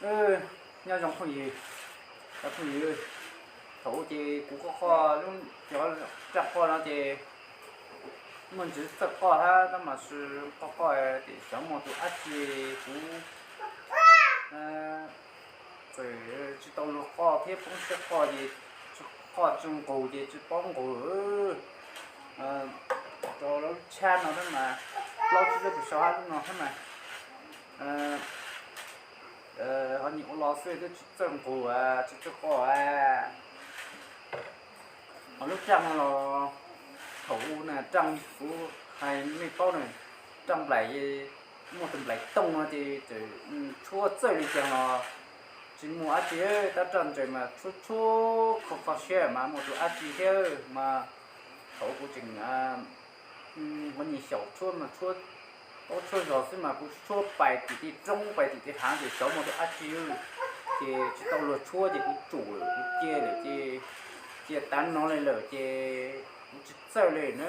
Nyob zoo phooj ywg, cov phooj ywg, thaum ub ces kuv qoj qoj, cov raj qoj no ces muaj ntsis txawj qoj thiab tab mas qoj qoj ces xyov muaj tus dab tsi kuv txawm tsis tau luag qoj thiab poob siab qoj ces tsis qoj tsis nqus ces tsis paub nqus. Rau lub tshab no thiab mas, plaub tsib lub pes sau hab lub no thiab mas, ho nyias ua los xwb twb tsis txawj nqus tsis txawj qoj. Ho lub raj no los thaum ub na, raj kuv hais nej paub na, raj nplaim, muaj tus nplaim tooj no ces txawm tshuab txawj li cas los tsis muaj dab tsi, tab raj ntsaws mas tshuab tshuab kho kho siab mas muaj tus dab tsi thiab mas. Thaum ub kuv tseem ua niag xyaum tshuab mas tshuab, paub tshuab zog xwb mas kuv tshuab pais tim tej roob pais tim tej hav ces xyov muaj tus dab tsi, ces tsis tau luag tshuab ces kuv tsum lawm kuv cia lawm ces cia tav no li lawm ces kuv tsis txawj li na.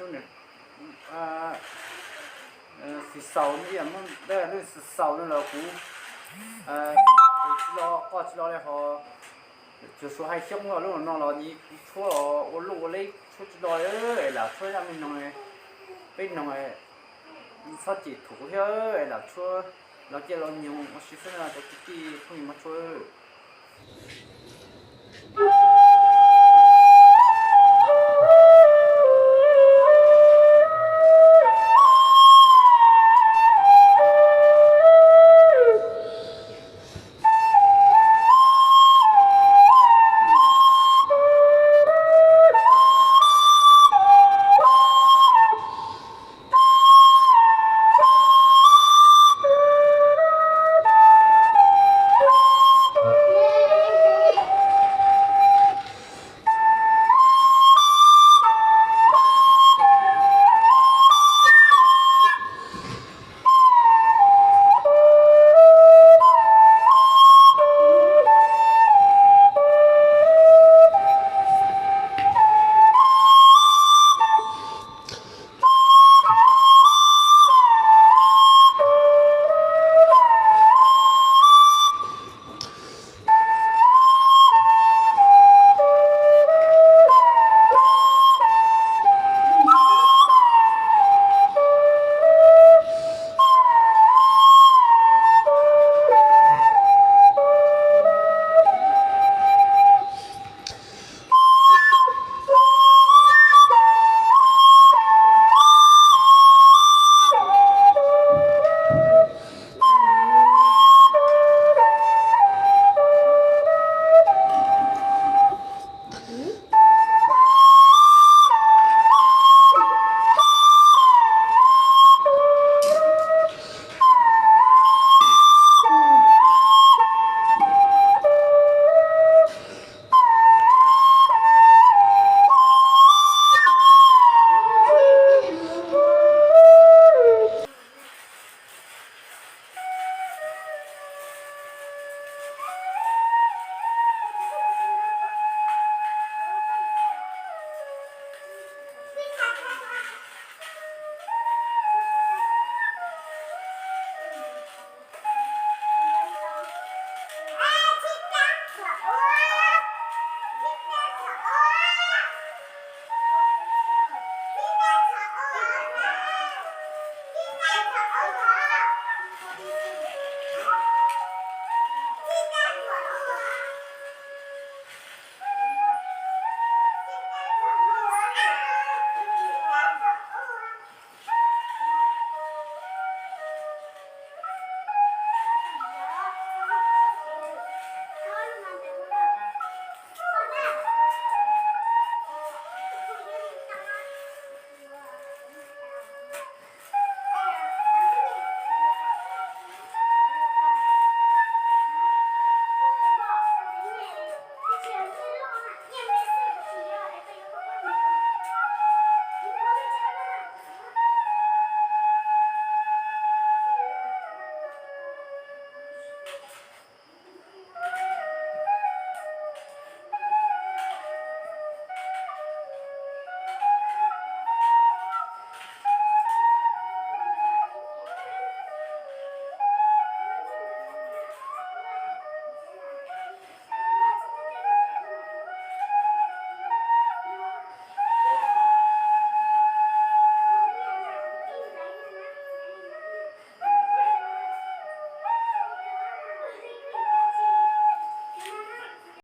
Lub xis xaus, lub xis xaus no los kuv tsis lo, qoj tsis lo li ho, tsuas suav hais xyoob lub no los nyias kuv tshuab ua luj ua leb tshuab tsis lo es lam tshuab zaj me noog, peb noog txhob cem thuam kuv thiab es lam tshuab los ciaj los nyoog ua si xwb na cov kwv tij phooj ywg mog tshua.